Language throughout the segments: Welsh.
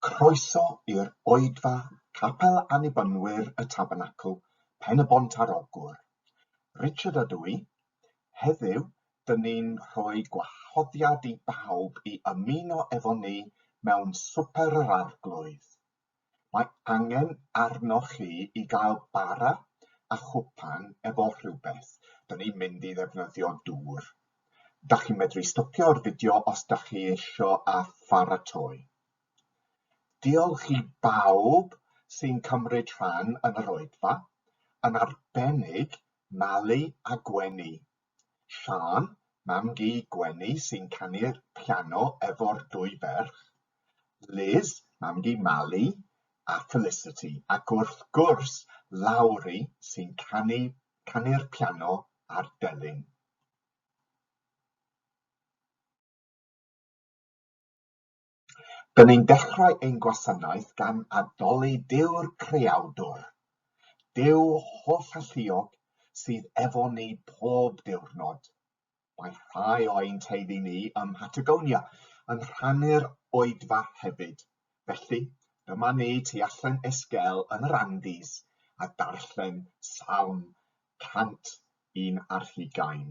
Croeso i'r oedfa Capel Annibynwyr y Tabernacl, Pen-y-bont ar Ogwr. Richard ydw i. Heddiw, dyn ni'n rhoi gwahoddiad i bawb i ymuno efo ni mewn Swper yr Arglwydd. Mae angen arnoch chi i gael bara a chwpan efo rhywbeth. Dyn ni'n mynd i ddefnyddio dŵr. Dach chi'n medru stopio'r fideo os dach chi isio a pharatoi. Diolch i bawb sy'n cymryd rhan yn yr oedfa, yn arbennig Mali a Gweni. Siân, mam-gu Gweni sy'n canu'r piano efo'r dwy ferch, Liz, mam-gu Mali, a Felicity, ac wrth gwrs Lowri sy'n canu canu'r piano a'r delyn. Dyn ni'n dechrau ein gwasanaeth gan addoli Duw'r Creawdwr, Duw hollalluog sydd efo ni pob diwrnod. Mae rhai o ein teulu ni ym Mhatagonia yn rhannu'r oedfa hefyd, felly dyma ni tu allan Esquel yn yr Andes a darllen Salm 121.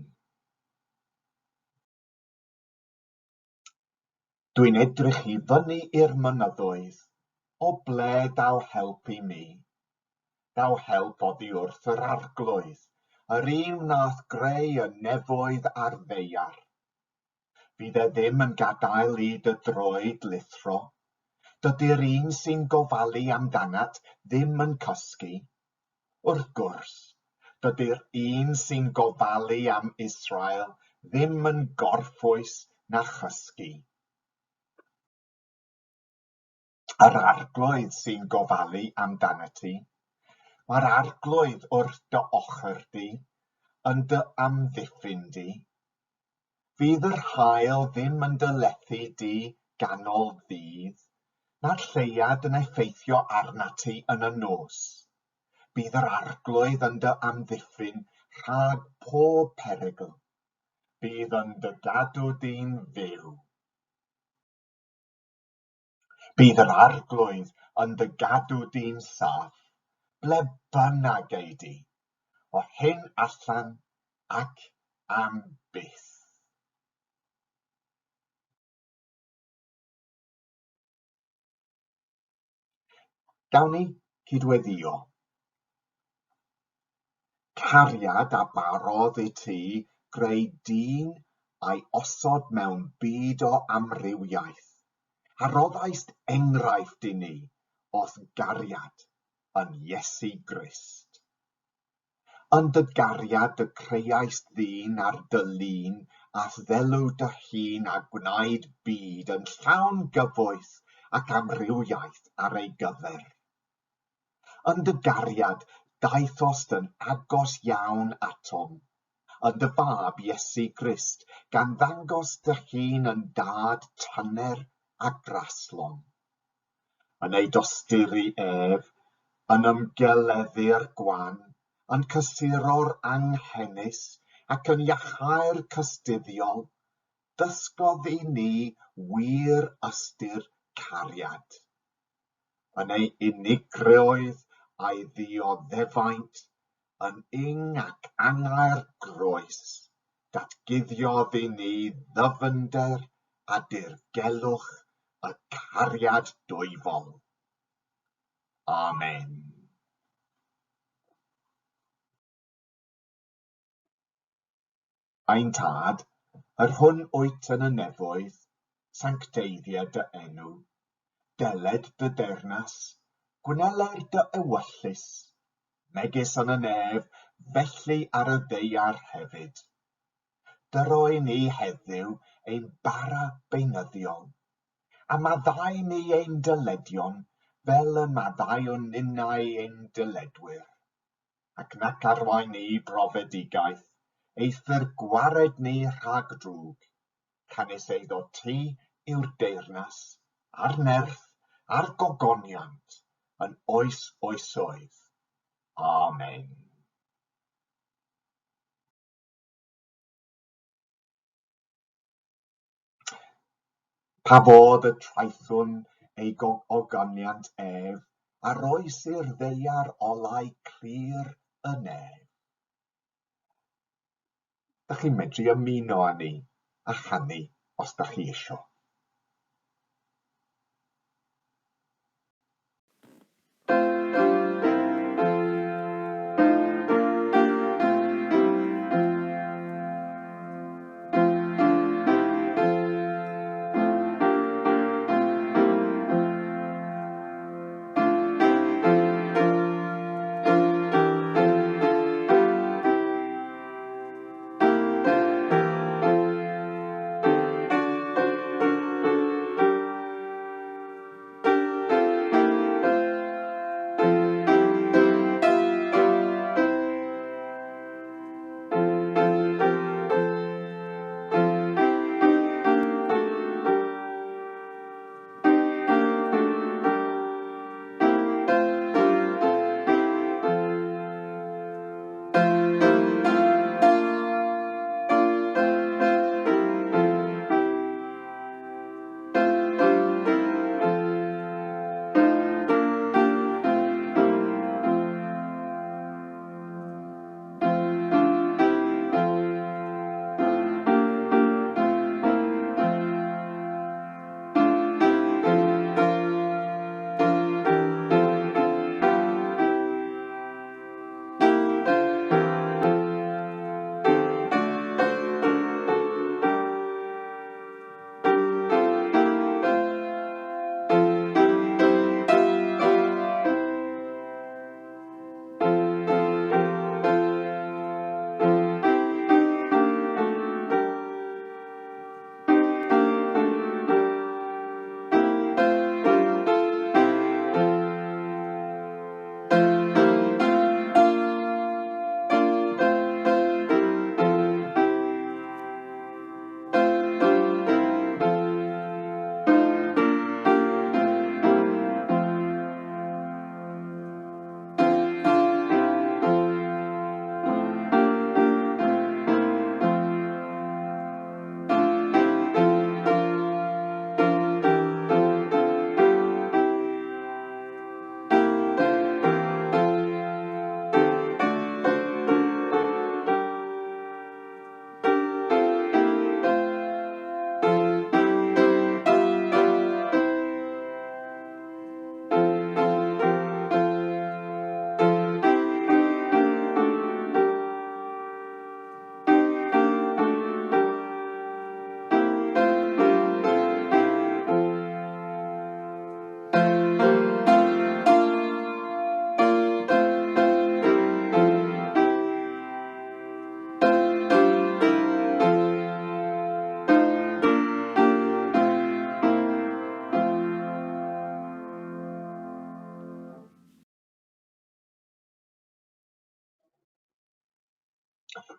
Dwi'n edrych i fyny i'r mynyddoedd, o ble daw help i mi? Daw help oddi wrth yr Arglwydd, yr un wnaeth greu y nefoedd a'r ddaear. Fydd e ddim yn gadael i dy droed lithro. Dydy'r un sy'n gofalu amdanat ddim yn cysgu. Wrth gwrs, dydy'r un sy'n gofalu am Israel ddim yn gorffwys na chysgu. Yr Arglwydd sy'n gofalu amdanat ti. Mae'r Arglwydd wrth dy ochr di, yn dy amddiffyn di. Fydd yr haul ddim yn dy lethu di ganol ddydd, na'r lleuad yn effeithio arnat ti yn y nos. Bydd yr Arglwydd yn dy amddiffyn rhag pob perygl. Bydd yn dy gadw di'n fyw. Bydd yr Arglwydd yn dy gadw di'n saff, ble bynnag ei di, o hyn allan ac am byth. Gawn ni cydweddïo. Cariad a barodd i ti greu dyn a'i osod mewn byd o amrywiaeth, a roddaist enghraifft i ni o'th gariad yn Iesu Grist. Yn dy gariad y creaist ddyn ar dy lun a'th ddelw dy hun a gwnaed byd yn llawn gyfoeth ac amrywiaeth ar ei gyfer. Yn dy gariad daethost yn agos iawn atom, yn dy Fab Iesu Grist, gan ddangos dy hun yn Dad tyner a graslon. Yn ei dosturi ef, yn ymgeleddu'r gwan, yn cysuro'r anghenus ac yn iachau'r cystuddiol, dysgodd i ni wir ystyr cariad. Yn ei unigrwydd a'i ddioddefaint, yn ing ac angau'r groes, datguddiodd i ni ddyfnder a dirgelwch y cariad dwyfol. Amen. Ein Tad, yr hwn wyt yn y nefoedd, sancteiddia dy enw. Deled dy deyrnas, gwneler dy ewyllys, megis yn y nef, felly ar y ddaear hefyd. Dyro i ni heddiw ein bara beunyddiol, a maddau ni ein dyledion fel y maddauwn ninnau ein dyledwyr. Ac nac arwain ni i brofedigaeth, eithr gwared ni rhag drwg. Canys eiddo ti yw'r deyrnas, a'r nerth, a'r gogoniant, yn oes oesoedd. Amen. Pa fodd y traethwn ei ogoniant ef, a roes i'r ddaear olau clir y nef. Dach chi'n medru ymuno â ni a chanu os dach chi isio.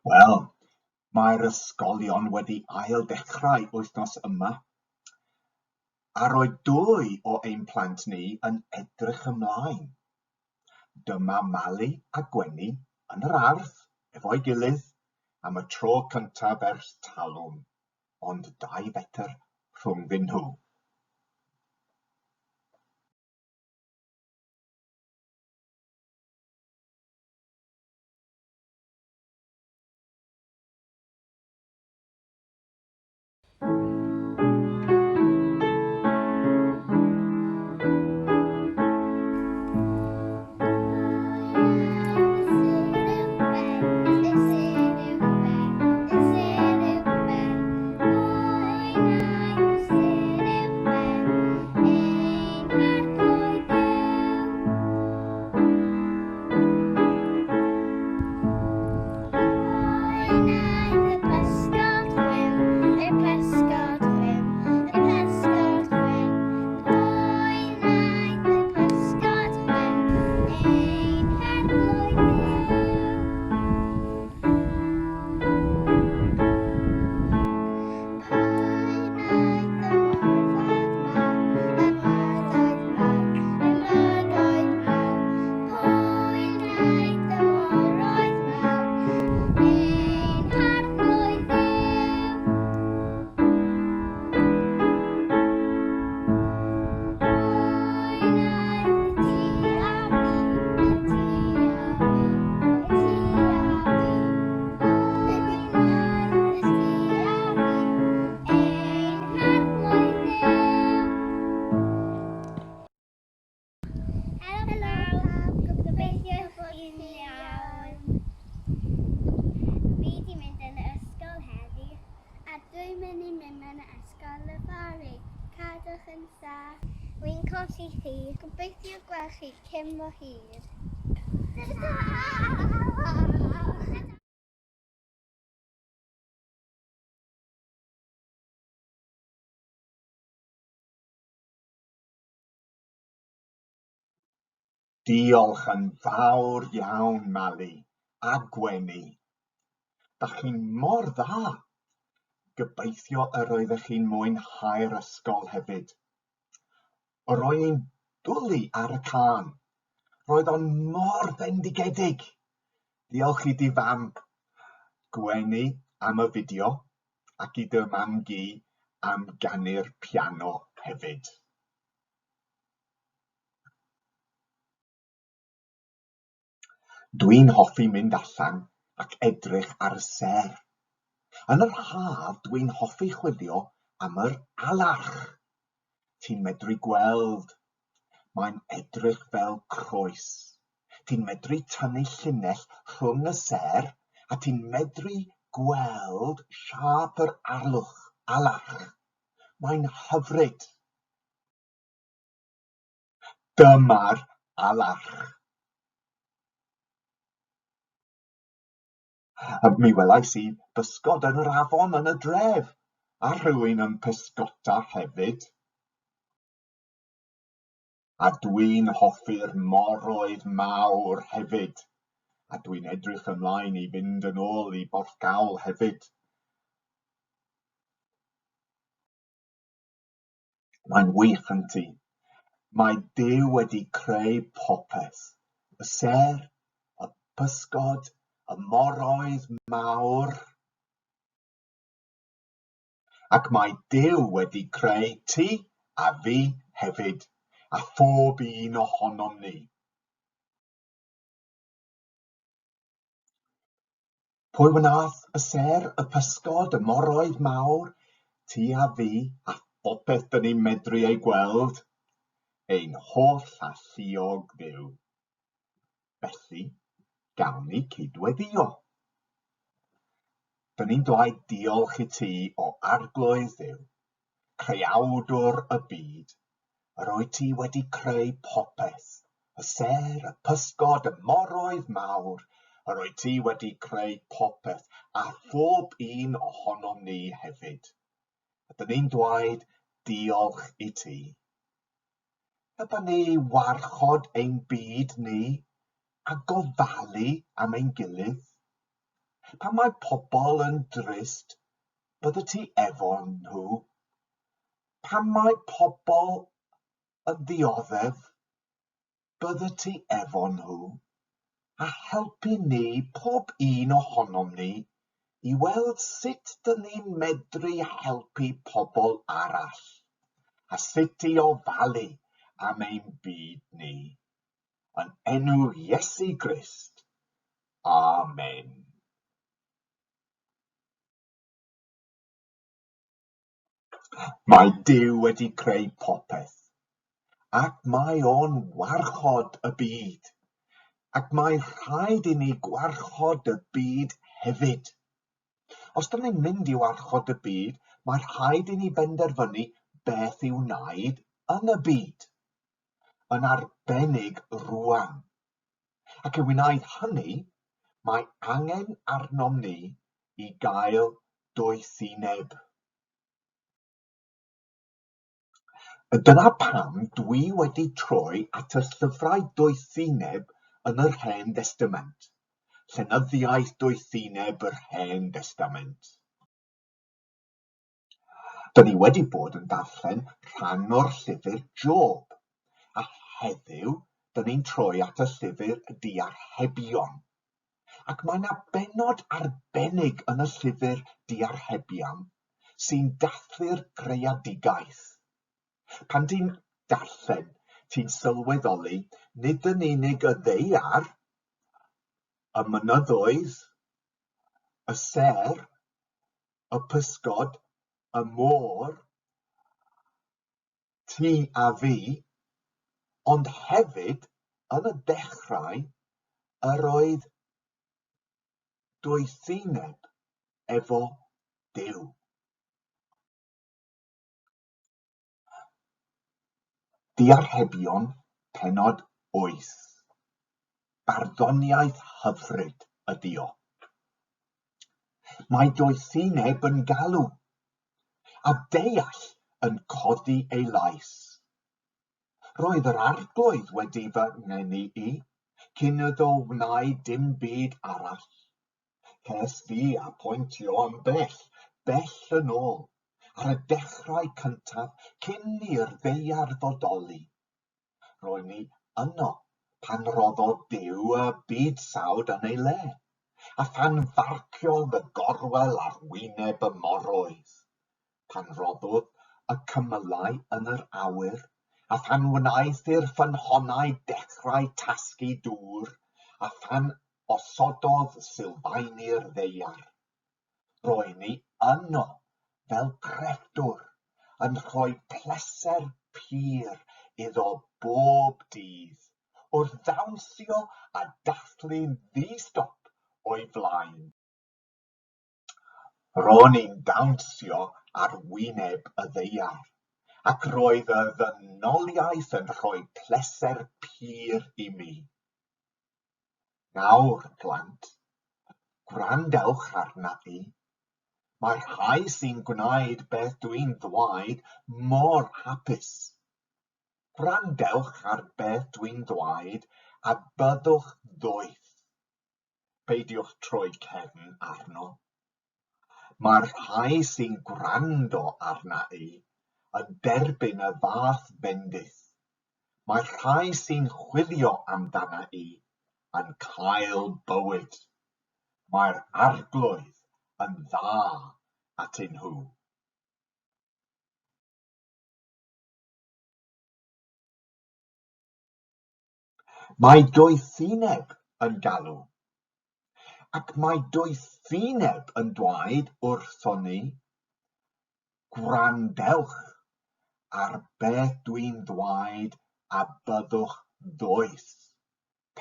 Wel, mae'r ysgolion wedi ail-ddechrau wythnos yma, a roedd dwy o ein plant ni yn edrych ymlaen. Dyma Mali a Gwenni yn yr ardd efo'i gilydd am y tro cyntaf ers talwm, ond 2 fetr rhwngddyn nhw. yn saff. Wi'n colli chi. Gobeithio gweld chi cyn bo hir. Ta-ta! Diolch yn fawr iawn, Mali a Gweni. Dach chi'n mor dda! Gobeithio yr oeddech chi'n mwynhau'r ysgol hefyd. Yr o'n i'n dwlu ar y cân. Roedd o'n mor fendigedig! Diolch i dy fam, Gweni, am y fideo, ac i dy mam-gu am ganu'r piano hefyd. Dwi'n hoffi mynd allan ac edrych ar y sêr. Yn yr haf dwi'n hoffi chwilio am yr alarch. Ti'n medru gweld. Mae'n edrych fel croes. Ti'n medru tynnu llinell rhwng y sêr a ti'n medru gweld siâp yr arlwch, alarch. Mae'n hyfryd. Dyma'r alarch. Mi welais i bysgod yn yr afon yn y dref, a rhywun yn pysgota hefyd. A dwi'n hoffi'r moroedd mawr hefyd, a dwi'n edrych ymlaen i fynd yn ôl i Borthcawl hefyd. Mae'n wych ynti? Mae Duw wedi creu popeth, y sêr, y pysgod, y moroedd mawr. Ac mae Duw wedi creu ti a fi hefyd, a phob un ohonom ni. Pwy wnaeth y sêr, y pysgod, y moroedd mawr, ti a fi, a phopeth dyn ni'n medru ei gweld? Ein holl alluog Dduw. Felly, gawn ni cydweddïo. Dyn ni'n dweud diolch i ti, o Arglwydd Dduw, Creawdwr y byd, yr wyt ti wedi creu popeth, y sêr, y pysgod, y moroedd mawr, yr wyt ti wedi creu popeth, a phob un ohonom ni hefyd. A dyn ni'n dweud diolch i ti. Helpa ni warchod ein byd ni a gofalu am ein gilydd. Pan mae pobl yn drist, bydde ti efo nhw. Pan mae pobl yn ddioddef, bydde ti efo nhw, a helpu ni, pob un ohonom ni, i weld sut dyn ni'n medru helpu pobl arall, a sut i ofalu am ein byd ni. Yn enw Iesu Grist. Amen. Mae Duw wedi creu popeth, ac mae o'n warchod y byd, ac mae rhaid i ni gwarchod y byd hefyd. Os dyn ni'n mynd i warchod y byd, mae rhaid i ni benderfynu beth i'w wneud yn y byd, yn arbennig rŵan. Ac i wneud hynny, mae angen arnom ni i gael doethineb. Dyna pam dwi wedi troi at y llyfrau doethineb yn yr Hen Destament, llenyddiaeth doethineb yr Hen Destament. Dyn ni wedi bod yn darllen rhan o'r llyfr Job, a heddiw dyn ni'n troi at y llyfr Diarhebion. Ac mae 'na bennod arbennig yn y llyfr Diarhebion sy'n dathlu'r greadigaeth. Pan ti'n darllen, ti'n sylweddoli nid yn unig y ddaear, y mynyddoedd, y sêr, y pysgod, y môr, ti a fi, ond hefyd yn y dechrau yr oedd doethineb efo Duw. Diarhebion, pennod 8. Barddoniaeth hyfryd ydi o. Mae doethineb yn galw, a deall yn codi ei lais. Roedd yr Arglwydd wedi fy ngeni i, cyn iddo wneud dim byd arall. Ces fi apwyntio yn bell, bell yn ôl, ar y dechrau cyntaf cyn i'r ddaear fodoli. Ro'n i yno pan roddodd Duw y byd-sawd yn ei le, a phan farciodd y gorwel ar wyneb y moroedd. Pan roddodd y cymylau yn yr awyr, a phan wnaeth i'r ffynhonnau dechrau tasgu dŵr, a phan osododd sylfaeni'r ddaear. Ro'n i yno fel crefftwr, yn rhoi pleser pur iddo bob dydd, wrth ddawnsio a dathlu'n ddi-stop o'i flaen. Ro'n i'n dawnsio ar wyneb y ddaear, ac roedd y ddynoliaeth yn rhoi pleser pur i mi. Nawr, plant, gwrandewch arna i. Mae'r rhai sy'n gwneud beth dwi'n ddweud mor hapus. Gwrandewch ar beth dwi'n ddweud a byddwch ddoeth. Peidiwch troi cefn arno. Mae'r rhai sy'n gwrando arna i yn derbyn y fath fendith. Mae'r rhai sy'n chwilio amdana i yn cael bywyd. Mae'r Arglwydd yn dda atyn nhw. Mae doethineb yn galw, ac mae doethineb yn dweud wrthon ni, Gwrandewch ar beth dwi'n ddweud a byddwch ddoeth,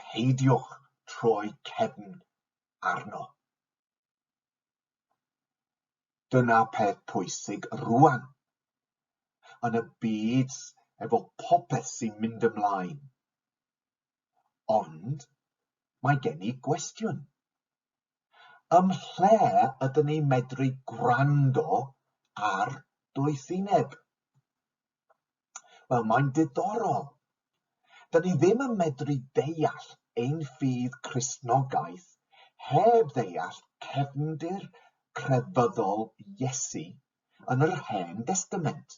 peidiwch troi cefn arno. Dyna peth pwysig rŵan, yn y byd efo popeth sy'n mynd ymlaen. Ond mae gen i gwestiwn. Ym mhle ydyn ni'n medru gwrando ar doethineb? Wel, mae'n diddorol. Da ni ddim yn medru deall ein ffydd Cristnogaeth heb ddeall cefndir crefyddol Iesu yn yr Hen Destament,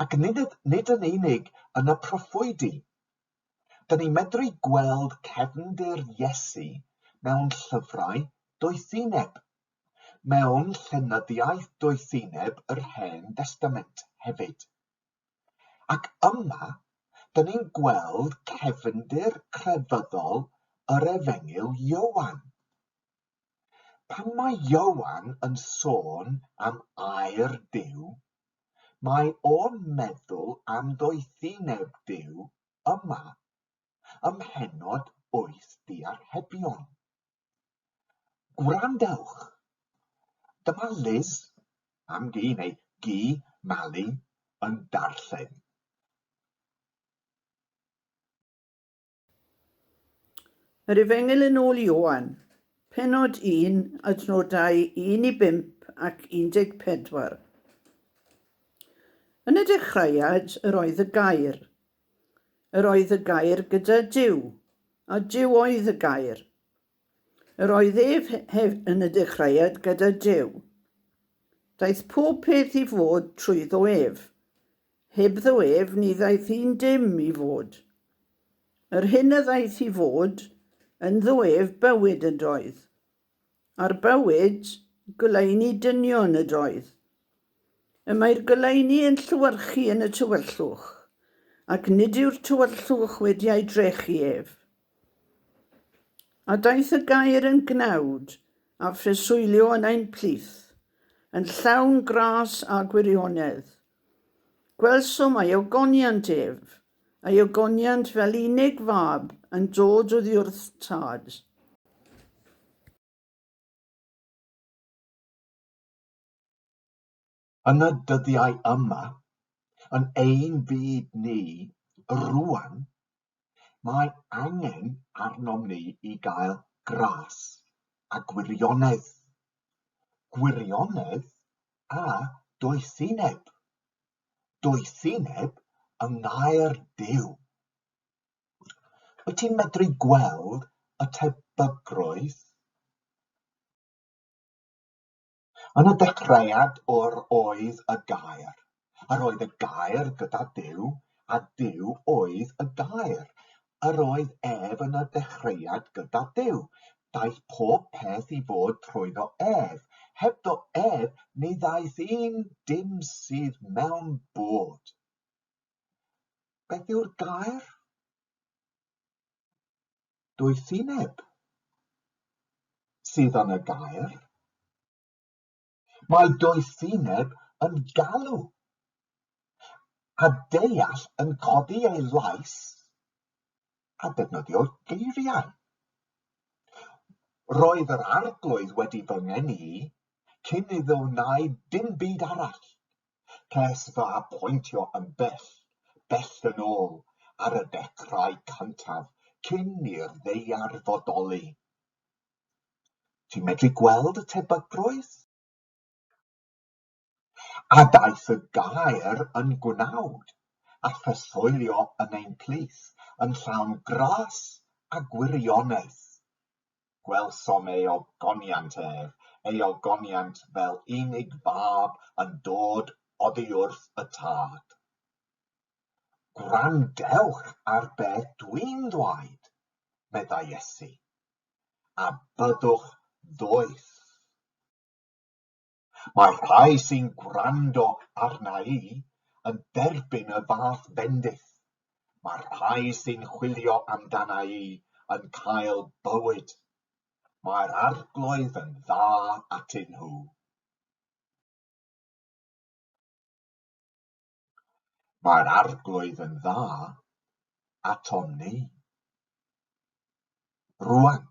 ac nid, nid yn unig yn y proffwydi. Da ni'n medru gweld cefndir Iesu mewn llyfrau doethineb, mewn llenyddiaeth doethineb yr Hen Destament hefyd. Ac yma, da ni'n gweld cefndir crefyddol yr Efengyl Ioan. Pan mae Ioan yn sôn am air Duw, mae o'n meddwl am ddoethineb Duw yma ym mhennod 8 Diarhebion. Gwrandewch! Dyma Liz, am gi neu gi Mali, yn darllen. Yr Efengyl yn ôl Ioan, pennod 1, adnodau 1 i 5 ac 14. Yn y dechreuad yr oedd y Gair. Yr oedd y Gair gyda Duw, a Duw oedd y Gair. Yr oedd ef hef yn y dechreuad gyda Duw. Daeth pob peth i fod trwyddo ef. Hebddo ef ni ddaeth un dim i fod. Yr hyn a ddaeth i fod, ynddo ef bywyd ydoedd. A'r bywyd, goleuni dynion ydoedd. Y mae'r goleuni yn llewyrchu yn y tywyllwch, ac nid yw'r tywyllwch wedi ei drechu ef. A daeth y gair yn gnawd a phreswylio yn ein plith, yn llawn gras a gwirionedd. Gwelsom ei ogoniant ef, ei ogoniant fel unig fab yn dod oddiwrth Tad. Yn y dyddiau yma, yn ein byd ni, rŵan, mae angen arnom ni i gael gras a gwirionedd. Gwirionedd a doethineb. Doethineb yng ngair Duw. Wyt ti'n medru gweld y tebygrwydd? Yn y dechreuad yr oedd y Gair. Yr oedd y Gair gyda Duw, a Duw oedd y Gair. Yr oedd ef yn y dechreuad gyda Duw. Daeth pob peth i fod trwyddo ef. Hebddo ef ni ddaeth un dim sydd mewn bod. Beth yw'r gair? Doethineb sydd yn y gair. Mae doethineb yn galw, a deall yn codi ei lais a defnyddio geiriau. Roedd yr Arglwydd wedi fy ngeni i cyn iddo wneud dim byd arall. Ces fy apwyntio yn bell, bell yn ôl, ar y dechrau cyntaf, cyn i'r ddaear fodoli. Ti'n medru gweld y tebygrwydd? A daeth y gair yn gwnawd, a phreswylio yn ein plith, yn llawn gras a gwirionedd. Gwelsom ei ogoniant ef, ei ogoniant fel unig fab yn dod oddi wrth y Tad. Gwrandewch ar beth dwi'n ddweud, meddai Iesu, a byddwch ddoeth. Mae'r rhai sy'n gwrando arna i yn derbyn y fath fendith. Mae'r rhai sy'n chwilio amdana i yn cael bywyd. Mae'r Arglwydd yn dda atyn nhw. Mae'r Arglwydd yn dda atom ni. Rŵan,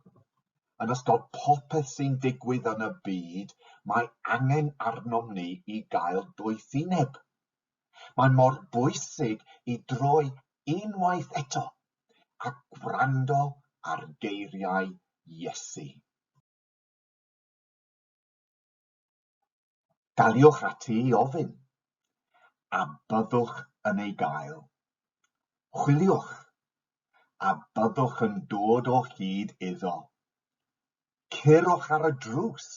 yn ystod popeth sy'n digwydd yn y byd, mae angen arnom ni i gael doethineb. Mae mor bwysig i droi unwaith eto a gwrando ar geiriau Iesu. Daliwch ati i ofyn, a byddwch yn ei gael. Chwiliwch, a byddwch yn dod o hyd iddo. Curwch ar y drws,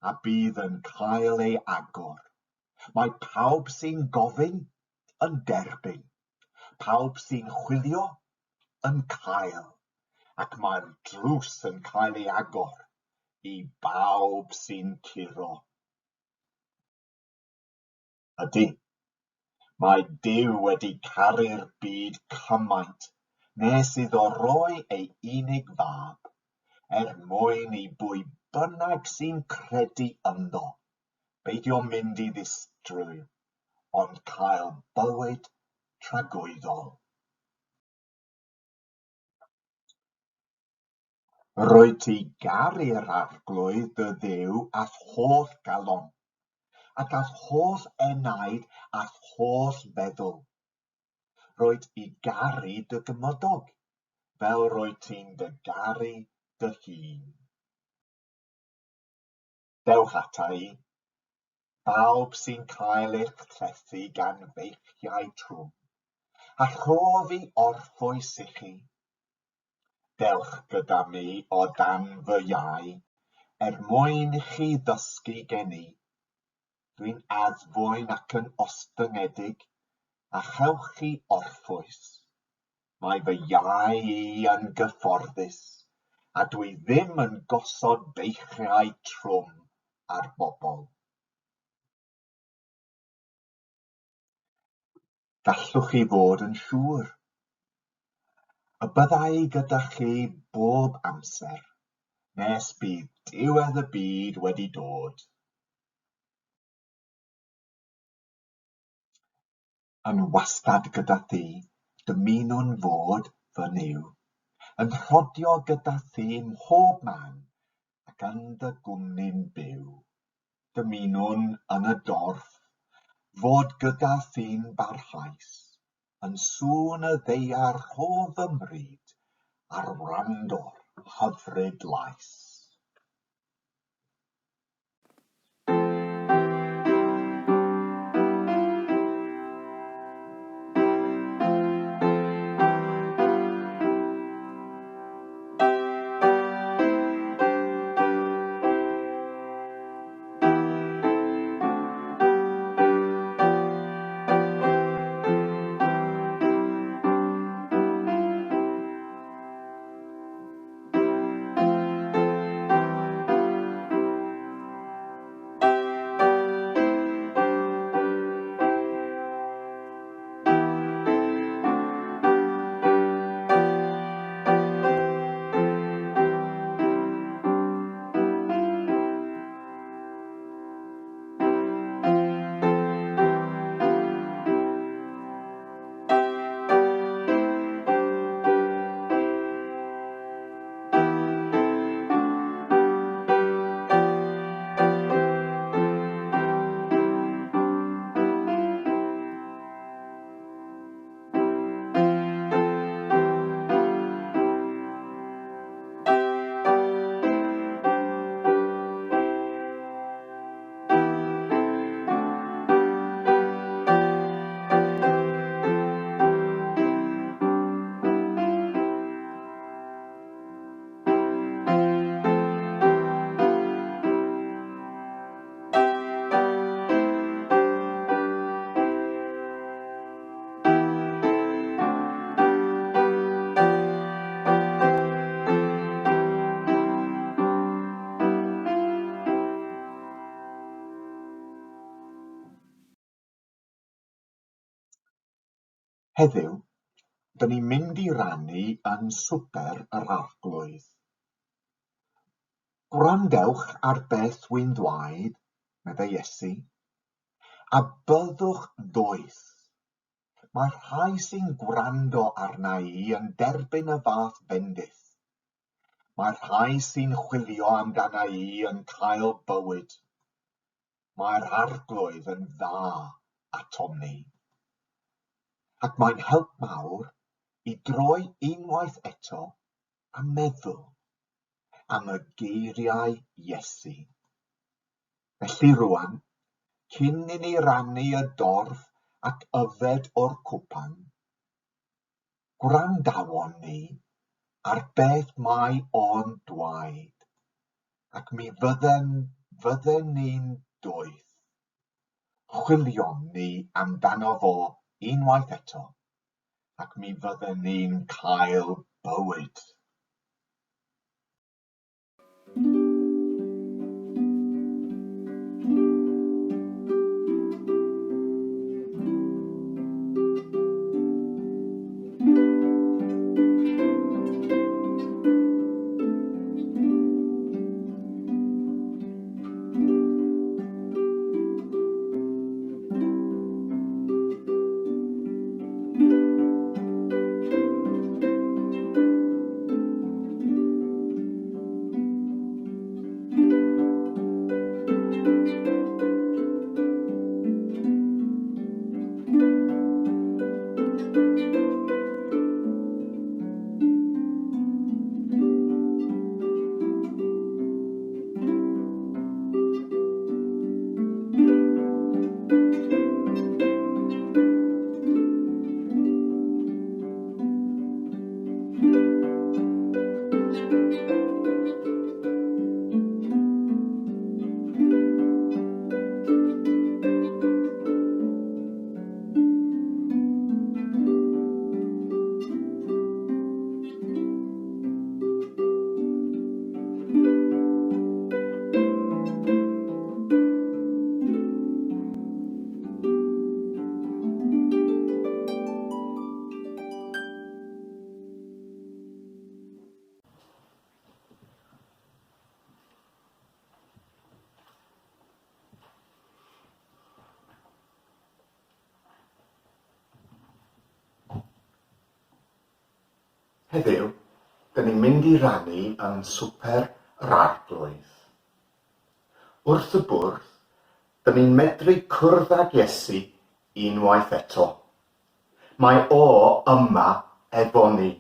a bydd yn cael ei agor. Mae pawb sy'n gofyn yn derbyn, pawb sy'n chwilio yn cael, ac mae'r drws yn cael ei agor i bawb sy'n curo. Ydy, mae Duw wedi caru'r byd cymaint nes iddo roi ei unig fab, er mwyn i bwy bynnag sy'n credu ynddo, beidio mynd i ddistryw, ond cael bywyd tragwyddol. Rwyt ti garu'r Arglwydd dy Dduw â'th holl galon, ac â'th holl enaid a'th holl feddwl. Rwyt i garu dy gymydog fel rwyt ti'n dy garu dy hun. Dewch ata i, bawb sy'n cael eich trethu gan feichiau trwm, a rhof i orffwys i chi. Dewch gyda mi o dan fy iau, er mwyn i chi ddysgu gen i. Dwi'n addfwyn ac yn ostyngedig, a chewch chi orffwys. Mae fy iau i yn gyfforddus, a dwi ddim yn gosod beichiau trwm ar bobl. Gallwch chi fod yn siŵr y bydda i gyda chi bob amser nes bydd diwedd y byd wedi dod. Yn wastad gyda thi, dymunwn fod fy Nuw, yn rhodio gyda thi mhob man ac yn dy gwmni'n byw. Dymunwn yn y dorf fod gyda thi'n barhaus. Yn sŵn y ddaear rho fy mryd ar wrando'r hyfryd lais. Heddiw, dyn ni'n mynd i rannu yn Swper yr Arglwydd. Gwrandewch ar beth wy'n ddweud, meddai Iesu, a byddwch ddoeth. Mae'r rhai sy'n gwrando arna i yn derbyn y fath fendith. Mae'r rhai sy'n chwilio amdana i yn cael bywyd. Mae'r Arglwydd yn dda atom ni. Ac mae'n help mawr i droi unwaith eto a meddwl am y geiriau Iesu. Felly rwan, cyn i ni rannu y dorf ac yfed o'r cwpan, Gwrandawon ni ar beth mae o'n dweud, ac mi fydden, fydden ni'n doeth. Chwilion ni amdano fo unwaith eto, ac mi fydden ni'n cael bywyd. Heddiw, dyn ni'n mynd i rannu yn Swper yr Arglwydd. Wrth y bwrdd, dyn ni'n medru cwrdd ag Iesu unwaith eto. Mae o yma efo ni,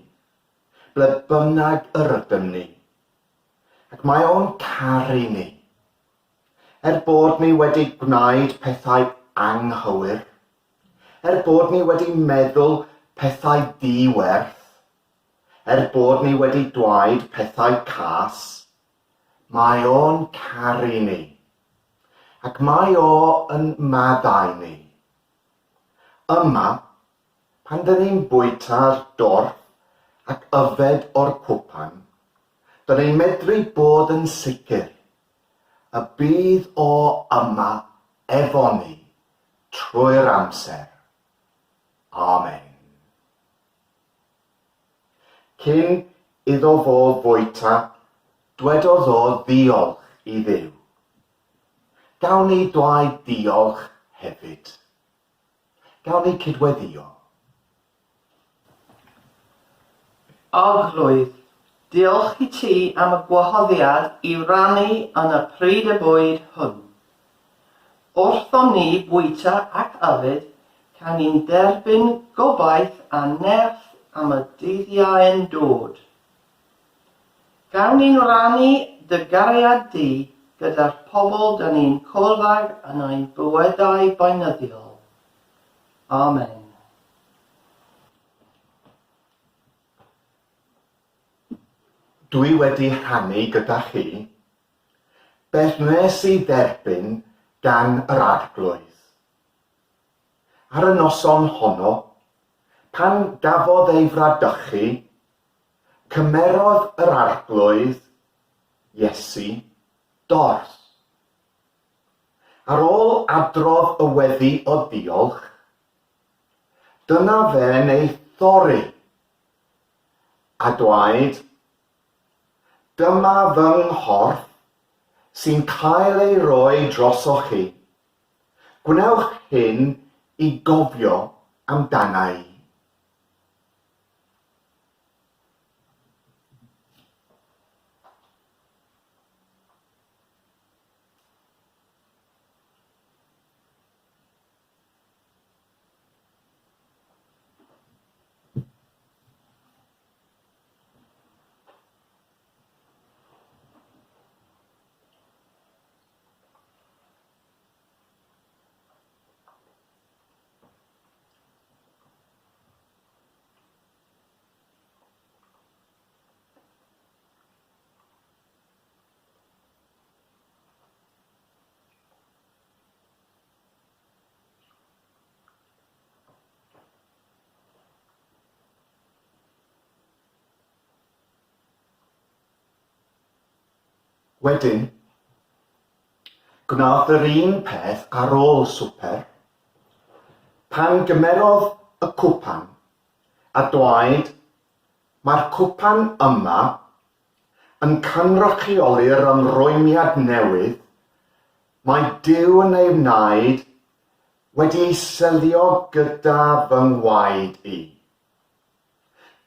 ble bynnag yr ydym ni. Ac mae o'n caru ni. Er bod ni wedi gwneud pethau anghywir, er bod ni wedi meddwl pethau di-werth, er bod ni wedi dweud pethau cas, mae o'n caru ni. Ac mae o yn maddau ni. Yma, pan dyn ni'n bwyta'r dorf ac yfed o'r cwpan, dyn ni'n medru bod yn sicr y bydd o yma efo ni trwy'r amser. Amen. Cyn iddo fo fwyta, dwedodd o ddiolch i Dduw. Gawn ni dwaed diolch hefyd. Gawn ni cydweddïo. Arglwydd, diolch i ti am y gwahoddiad i rannu yn y pryd y bwyd hwn. Wrthon ni fwyta ac yfed, cawn ni'n derbyn gobaith a nerth am y dyddiau'n dod. Gawn ni'n rannu dy gariad di gyda'r pobl 'da ni'n cwrdd ag yn ein bywydau beunyddiol. Amen. Dwi wedi rhannu gyda chi beth wnes i dderbyn gan yr Arglwydd. Ar y noson honno, pan gafodd ei fradychu, cymerodd yr Arglwydd, Iesu, dorth. Ar ôl adrodd y weddi o ddiolch, dyna fe'n ei thorri, a dweud, Dyma fy nghorff sy'n cael ei roi drosoch chi. Gwnewch hyn i gofio amdana i. Wedyn, gwnaeth yr un peth ar ôl swper, pan gymerodd y cwpan a dweud, Mae'r cwpan yma yn cynrychioli'r ymrwymiad newydd mae Duw yn ei wneud wedi ei selio gyda fy ngwaed i.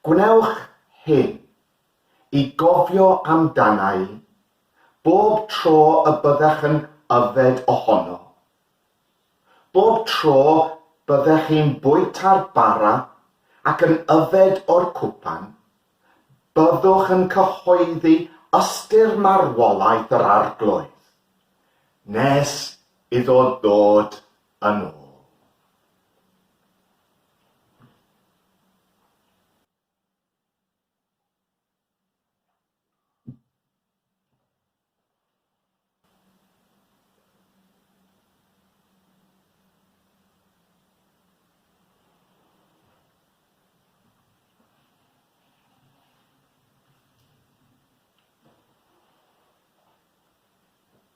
Gwnewch hyn i gofio amdana i bob tro y byddech yn yfed ohono. Bob tro byddech chi'n bwyta'r bara ac yn yfed o'r cwpan, Byddwch yn cyhoeddi ystyr marwolaeth yr Arglwydd, nes iddo ddod yn ôl.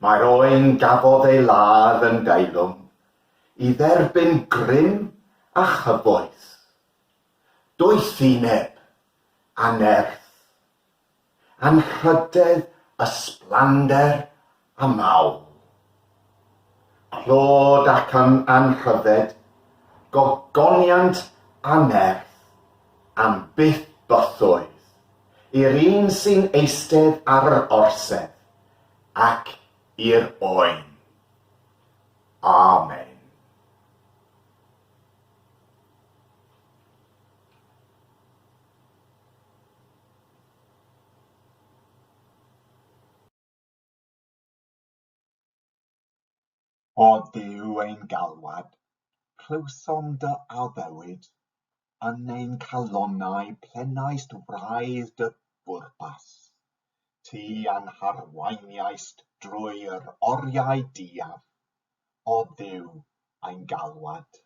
Mae'r oen gafodd ei ladd yn deilwng i dderbyn grym a chyfoeth, doethineb a nerth. Anrhydedd, ysblander a mawl. Clod ac anrhydded, gogoniant a nerth, am byth bythoedd, i'r un sy'n eistedd ar yr orsedd, ac i'r Oen. Amen. O Dduw ein galwad, clywsom dy addewid, yn ein calonnau plennaist wraidd dy bwrpas. Ti a'n harweiniaist drwy yr oriau duaf, O Dduw ein galwad.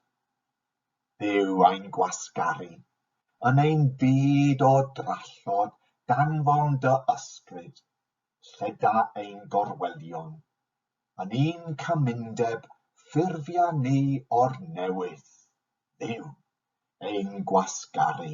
Dduw ein gwasgaru, yn ein byd o drallod danfon dy ysbryd, lleda ein gorwelion. Yn un cymundeb ffurfia ni o'r newydd, Dduw, ein gwasgaru.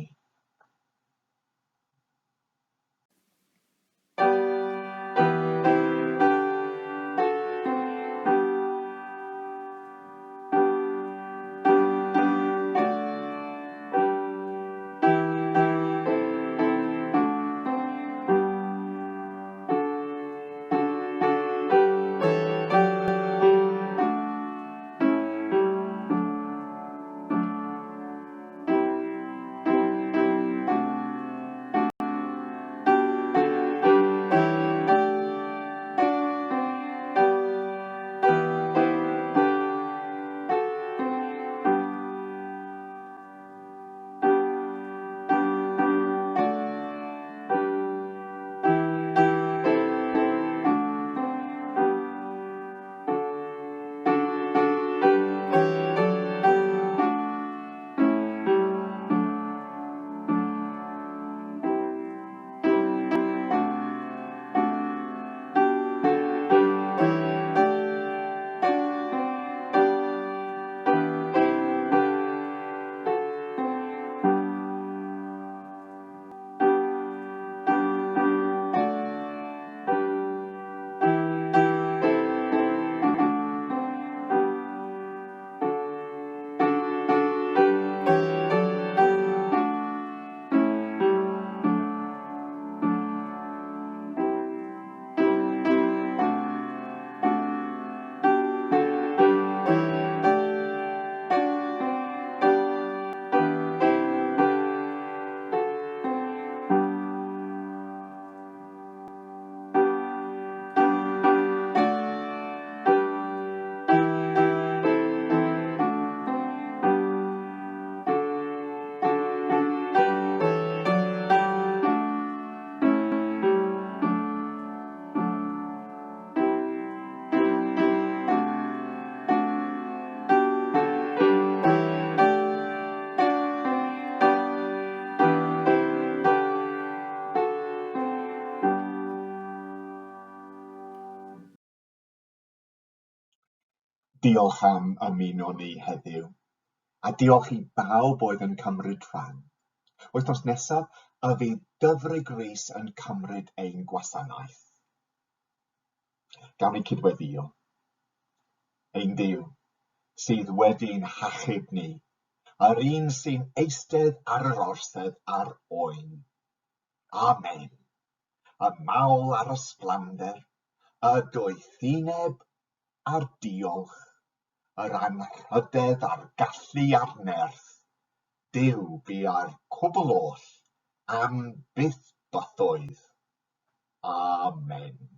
Diolch am ymuno ni heddiw, a diolch i bawb oedd yn cymryd rhan. Wythnos nesaf, y fydd Dyfrig Rees yn cymryd ein gwasanaeth. Gawn ni cydweddïo. Ein Duw, sydd wedi'n hachub ni, yr un sy'n eistedd ar yr orsedd a'r oen. Amen. Y mawl a'r ysblander, y doethineb a'r diolch, yr anrhydedd a'r gallu a'r nerth, Duw bua'r cwbl oll am byth bythoedd. Amen.